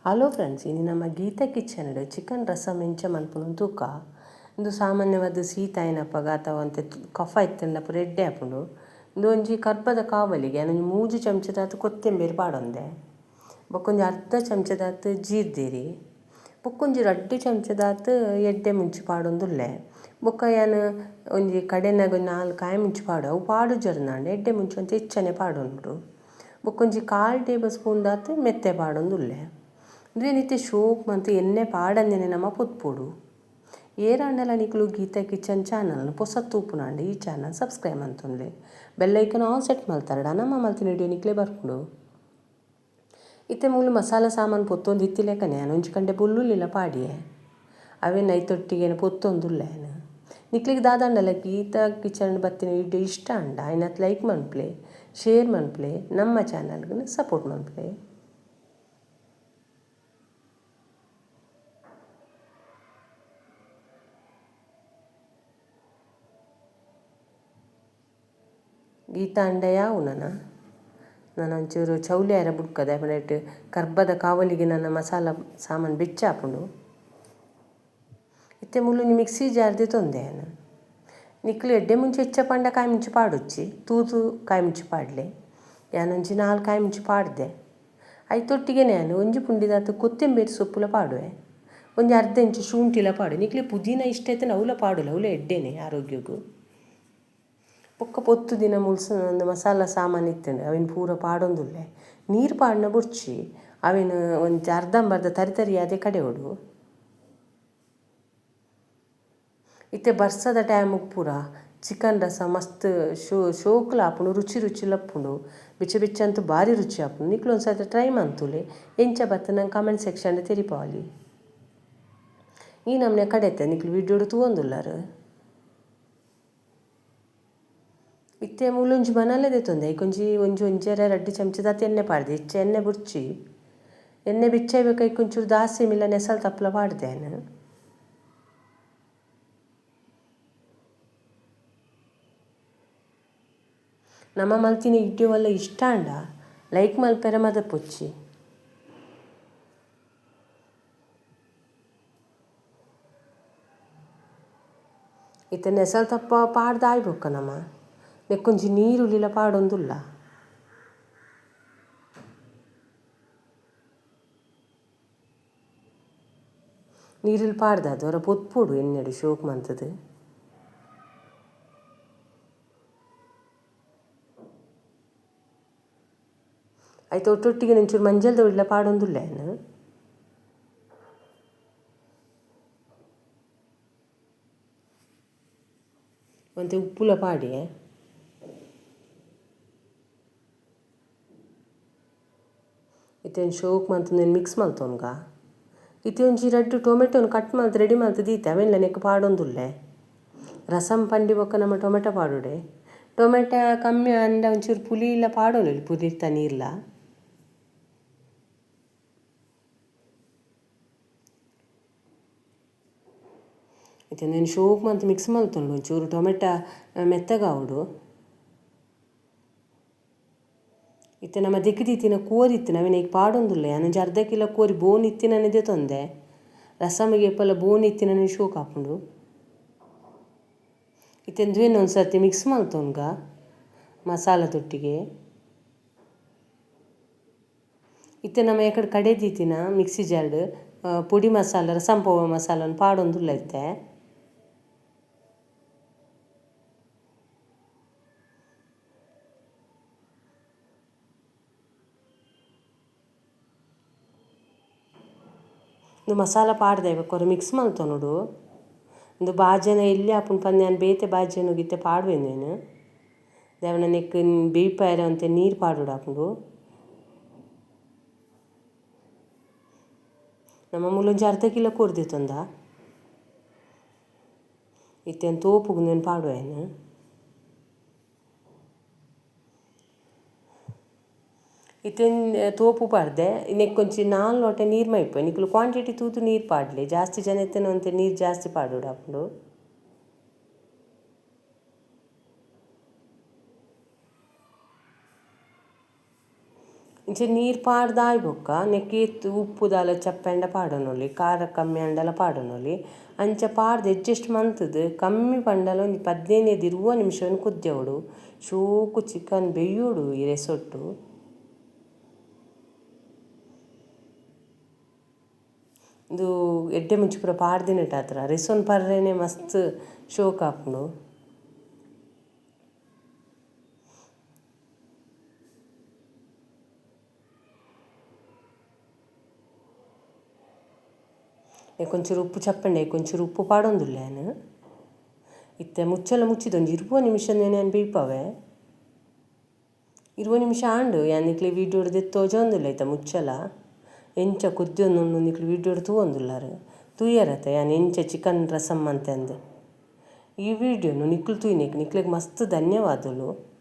Hello friends, ಇನಿ ನಮ್ಮ Gita kitchen chicken rasam ಎಂಚ ಮನ್ಪುನು ತೂಕ. ಇಂದು ಸಾಮಾನ್ಯವಾದ ಶೀತ ಆಯಿನಪಗ ಅಥವಾ ಒಂತೆ ಕಫ ಇತ್ತುಂಡ ಪೂರ ಎಡ್ಡೆ ಆಪುಂಡು. ಇಂದು ಒಂಜಿ ಕರ್ಬದ ಕಾವಲಿಗೆ ಒಂಜಿ 3 ಚಮಚದಾತ್ ಕೊತ್ತಂಬರಿ ಪಾಡೊಂದೆ, ಬೊಕ್ಕೊಂಜಿ ಅರ್ಧ ಚಮಚದಾತ್ ಜೀರ್ದೆರಿ, ಬೊಕ್ಕೊಂಜಿ 2 ಚಮಚದಾತ್ ಎಡ್ಡೆ ಮುಂಚಿ ಪಾಡೊಂದುಲ್ಲೆ. ಬೊಕ್ಕ ಯಾನ್ ಒಂಜಿ ಕಡೆನಾಗ 4 ಕಾಯಿ ಮುಂಚಿ ಪಾಡು, ಅವು ಪಾಡು ಜರ್ನಾಂಡ ಎಡ್ಡೆ ಮುಂಚಿ ಒಂತೆ ಹೆಚ್ಚನೆ ಪಾಡೊಂಡು. ಬೊಕ್ಕೊಂಜಿ 1/4 ಟೇಬಲ್ ಸ್ಪೂನ್ ದಾತ್ ಮೆತ್ತೆ ಪಾಡೊಂದುಲ್ಲೆ. ಇಂದುವೆ ಶೋಕ್ ಮಂತ್ ಎಣ್ಣೆ ಪಾಡಂದಿನಿ ನಮ್ಮ ಪೊತ್ಪೊಡು. ಏರಾಂಡಲ ನಿಕುಲು ಗೀತಾ ಕಿಚನ್ ಚಾನಲ್ ಪೊಸ ತೂಪುನಾಂಡ ಈ ಚಾನಲ್ ಸಬ್ಸ್ಕ್ರೈಬ್ ಮಂತೊನ್ಲೆ, ಬೆಲ್ ಐಕನ್ ಆಲ್ ಸೆಟ್ ಮಲ್ತಾರಡ ನಮ್ಮ ಮಲ್ತಿನ ವಿಡಿಯೋ ನಿಕ್ಲೆ ಬರ್ಪುಂಡು. ಇತ್ತೆ ಮೂಲು ಮಸಾಲ ಸಾಮಾನು ಪೊತ್ತೊಂದು ಇತ್ತಿಲೆಕ್ಕನೆ ಒಂಜಿ ಕಂಡೆ ಬೊಲ್ಲುಲ್ಲಿಲ ಪಾಡಿಯೆ ಅವೇನು ಐತೊಟ್ಟಿಗೆ ಪೊತ್ತೊಂದುಲ್ಲೆ. ನಿಕ್ಲೆಗ್ ದಾದಾಂಡಲ ಗೀತಾ ಕಿಚನ್ ಬತ್ತಿನ ವಿಡಿಯೋ ಇಷ್ಟ ಅಂಡ ಐನತ್ ಲೈಕ್ ಮನ್ಪ್ಲೆ, ಶೇರ್ ಮನ್ಪ್ಲೆ, ನಮ್ಮ ಚಾನಲ್ಗೆ ಸಪೋರ್ಟ್ ಮನ್ಪ್ಲೆ. ಗೀತಾ ಅಂಡ ಯಾವು ನನ್ನ ನಾನು ಒಂಚೂರು ಚೌಲಿ ಆರ ಬುಡ್ಕದೆ ಪಂಡೆಟ್ ಕರ್ಬದ ಕಾವಲಿಗೆ ನನ್ನ ಮಸಾಲ ಸಾಮಾನು ಬೆಚ್ಚ ಆಪುಂಡು. ಇತ್ತೆ ಮುಳ್ಳು ಮಿಕ್ಸಿ ಜಾರ್ದೆ ತೊಂದೆ ನಿಕ್ಲು ಎಡ್ಡೆ ಮುಂಚೆ ಹೆಚ್ಚ ಪಂಡ ಕಾಯಿ ಮುಂಚಿ ಪಾಡೊಚ್ಚಿ ತೂತು ಕಾಯಿ ಮುಂಚಿ ಪಾಡ್ಲೆ. ಯಾನೊಂಜಿ 4 ಕಾಯಿ ಮುಂಚಿ ಪಾಡ್ದೆ. ಐತೊಟ್ಟಿಗೆ ನಾನು ಒಂಜಿ ಪುಂಡಿದಾತು ಕೊತ್ತಂಬರಿ ಸೊಪ್ಪುಲ ಪಾಡುವೆ, ಒಂಜಿ ಅರ್ಧ ಇಂಚು ಶುಂಠಿಲ ಪಾಡು. ನಿಕ್ಲೆ ಪುದೀನ ಇಷ್ಟ ಐತೆ ಅವಲ ಪಾಡುಲ, ಅವಲ ಎಡ್ಡೆನೆ ಆರೋಗ್ಯಗು. ಬೊಕ್ಕ ಪೊತ್ತು ದಿನ ಮುಲ್ಸ ಒಂದು ಮಸಾಲ ಸಾಮಾನು ಇತ್ತಂಡೆ ಅವಿನ ಪೂರ ಪಾಡೊಂದುಲ್ಲೆ. ನೀರು ಪಾಡಿನ ಬುಡ್ಚಿ ಅವಿನ ಒಂಜಿ ಅರ್ಧಂಬರ್ಧ ತರಿ ತರಿ ಅದೇ ಕಡೆಯೋಡು. ಇತ್ತೆ ಬರ್ಸದ ಟೈಮಿಗೆ ಪೂರ ಚಿಕನ್ ರಸ ಮಸ್ತ್ ಶೋಕ್ಲ ಆಪುಂಡು, ರುಚಿ ರುಚಿ ಲಪ್ಪುಂಡು, ಬಿಚ್ಚ ಬಿಚ್ಚ ಅಂತೂ ಭಾರಿ ರುಚಿ ಆಪುಂಡು. ನಿಕ್ಲು ಒಂದ್ಸತಿ ಟ್ರೈ ಮಂತುಲೆ, ಎಂಚ ಬತ್ತ ನಂಗೆ ಕಾಮೆಂಟ್ ಸೆಕ್ಷನ್ ತೆರಿಪಾವಲಿ. ಈ ನಮ್ಮನೆ ಕಡೆತೆ ನಿಕ್ಲು ವಿಡಿಯೋಡು ತೂವೊಂದುಲ್ಲಾರು. ಇತ್ತೆ ಮೂಲೊಂಜಿ ಬನಲೆ ತೊಂದೆ ಐಕೊಂಜಿ ಒಂಜಿ ಒಂಜರೆ 2 ಚಮಚದ ಎಣ್ಣೆ ಪಾಡ್ದೆ, ಹೆಚ್ಚ ಎಣ್ಣೆ ಬುಡ್ಚಿ ಎಣ್ಣೆ ಬಿಚ್ಚಬೇಕು. ಐಕೊಂಚೂರು ದಾಸಿ ಮಿಲ್ಲ ನೆಸಲ್ ತಪ್ಪಲ ಪಾಡ್ದೆ. ನಮ್ಮ ಮಲ್ತಿನ ಇಡ್ಯೋವಲ್ಲ ಇಷ್ಟ ಅಂಡ ಲೈಕ್ ಮಲ್ಪೆರೆ ಮದ ಪೊಚ್ಚಿ. ಇತ್ತೆ ನೆಸಲ್ ತಪ್ಪ ಪಾಡ್ದ ಆಯ್ಬೊಕ್ಕ ನಮ್ಮ ನೆಕ್ಕೊಂಜಿ ನೀರುಳ್ಳಿಲ ಪಾಡೊಂದುಲ್ಲ. ನೀರುಳ್ಳಿ ಪಾಡ್ದ ಅದು ಅವರ ಪೊತ್ಪೊಡು ಎಣ್ಣೆಡು ಶೋಕ್ ಮಂತದು. ಆಯ್ತು ಒಟ್ಟೊಟ್ಟಿಗೆ ಒಂಚೂರು ಮಂಜಲ್ದ ಉಳ್ಳ ಪಾಡೊಂದುಲ್ಲ. ಒಂತೆ ಉಪ್ಪುಲ ಪಾಡಿ. ಇತ್ತೆ ಶೋಕ್ ಮಂತ್ ಮಿಕ್ಸ್ ಮಲ್ತೊನ್ಗ. ಇತ್ತೆ ಒಂಜಿ 2 ಟೊಮೆಟೊನು ಕಟ್ ಮಲ್ತ್ ರೆಡಿ ಮಲ್ತ್ ದೀತೆ ಅವೆಲ್ಲ ನೆಕ್ ಪಾಡೊಂದುಲ್ಲೆ. ರಸಂ ಪಂಡಿ ಬೊಕ್ಕ ನಮ್ಮ ಟೊಮೆಟೊ ಪಾಡುಡೆ. ಟೊಮೆಟೊ ಕಮ್ಮಿ ಅಂಡ ಒಂಚೂರು ಪುಲಿ ಇಲ್ಲ ಪಾಡೊನು, ಪುಲಿತ ನೀರ್ಲ. ಇತ್ತೆ నేను ಶೋಕ್ ಮಂತ್ ಮಿಕ್ಸ್ ಮಲ್ತೊಂಡು ಒಂಚೂರು ಟೊಮೆಟೊ ಮೆತ್ತಗಾವಡು. ಇತ್ತೆ ನಮ್ಮ ದೆಕ್ಕಿದೀತಿನ ಕೋರಿ ಇತ್ತು ನವಿನ ಈಗ ಪಾಡೊಂದುಲ್ಲೆ. ಒಂಜಿ ಅರ್ಧ ಕಿಲೋ ಕೋರಿ ಬೋನ್ ಇತ್ತಿನನಿದೆ ತೊಂದೆ. ರಸಮಿಗೆ ಎಪ್ಪಲ ಬೋನ್ ಇತ್ತಿನನೆ ಶೋಕ್ ಆಪುಂಡು. ಇತ್ತೆ ಒಂದು ಸರ್ತಿ ಮಿಕ್ಸ್ ಮಲ್ತೊನ್ಗ ಮಸಾಲ ತೊಟ್ಟಿಗೆ. ಇತ್ತೆ ನಮ್ಮ ಎಕಡೆ ಕಡೆ ದೀತಿನ ಮಿಕ್ಸಿ ಜಾರ್ಡ್ ಪೊಡಿ ಮಸಾಲ ರಸಂ ಪೋವ ಮಸಾಲನ್ನು ಪಾಡೊಂದುಲ್ಲ. ಇತ್ತೆ ಇಂದು ಮಸಾಲ ಪಾಡ್ದೆ ಬೊಕ್ಕ ಮಿಕ್ಸ್ ಮಲ್ತೊನೊಡು. ಇಂದು ಬಾಜನ ಎಲ್ಲಿ ಆಪುಂಡು ಪಂದ್ ಯಾನ್ ಬೇತೆ ಬಾಜನ ಗಿತ್ತೆ ಪಾಡುವೆನು. ದೇವನ ನೆಕ್ ಬೇಯ್ಪಾಯರೆ ಒಂತೆ ನೀರು ಪಾಡೊಡು ಆಪುಂಡು. ನಮ್ಮ ಮೂಲೊಂಜಿ ಅರ್ಧ ಕಿಲೋ ಕೊರ್ದಿತ್ತೊಂದ. ಇತ್ತೆ ತೋಪುಗು నేను ಪಾಡುವೆನು. ಇತ್ತೆ ತೋಪು ಪಾಡ್ದೆ ನೆಕ್ಕೊಂಚಿ 4 ಲೋಟ ನೀರು ಮೈಪೆ. ನಿಕ್ಲು ಕ್ವಾಂಟಿಟಿ ತೂತು ನೀರು ಪಾಡ್ಲೆ, ಜಾಸ್ತಿ ಜನ ಇತ್ತೇನೆ ಒಂತೆ ನೀರು ಜಾಸ್ತಿ ಪಾಡೋಡು ಆಪುಂಡು. ಇಂಚ ನೀರು ಪಾಡ್ದಾಯ್ ಬೊಕ್ಕ ನೆಕ್ಕೆ ಉಪ್ಪು ದಾಲ ಚಪ್ಪೆಂಡ ಪಾಡೊನೊಲಿ, ಖಾರ ಕಮ್ಮಿ ಆಂಡಲ ಪಾಡೊನೊಲಿ. ಅಂಚ ಪಾಡ್ದು ಅಡ್ಜಸ್ಟ್ ಮಂತುದು ಕಮ್ಮಿ ಪಂಡಲ ಒಂಜಿ 15 20 ನಿಮಿಷ ಕುದ್ಯವಡು. ಶೋಕು ಚಿಕನ್ ಬೆಯ್ಯೋಡು ಈ ರೆಸೊಟ್ಟು. ಇಂದು ಎಡ್ಡೆ ಮುಂಚಿ ಪೂರ ಪಾಡ್ದಿನಟ ರೆಸೊನ್ ಪರ್ರೆನೆ ಮಸ್ತ್ ಶೋಕ್ ಆಪುಂಡು. ಒಂಚೂರು ಉಪ್ಪು ಚಪ್ಪಂಡೆ, ಒಂಚೂರು ಉಪ್ಪು ಪಾಡೊಂದುಲ್ಲೆ ಯಾನ್. ಇತ್ತೆ ಮುಚ್ಚಳ ಮುಚ್ಚಿದ ಒಂಜಿ 20 ನಿಮಿಷ ಯಾನ್ ಬೇಯ್ಪಾವೆ. 20 ನಿಮಿಷ ಆಂಡು ಯಾನ್ ನಿಕ್ಲೆ ವೀಡಿಯೋಡ್ ದೆತ್ತ್ ತೋಜೊಂದುಲ್ಲೆ ಐತ ಮುಚ್ಚಲ. ಎಂಚ ಕುದ್ಯೊಂದುಂಡು ನಿಕ್ಲೆ ವೀಡಿಯೋಡ್ ತೂವೊಂದುಲ್ಲಾರ್. ತೂಯರತ ಯಾನ್ ಎಂಚ ಚಿಕನ್ ರಸಮ್ ಮಂತೆಂದು. ಈ ವಿಡಿಯೋನು ನಿಕ್ಲು ತೂಯಿನೆಕ್ ನಿಕ್ಲೆಗ್ ಮಸ್ತ್ ಧನ್ಯವಾದಲು.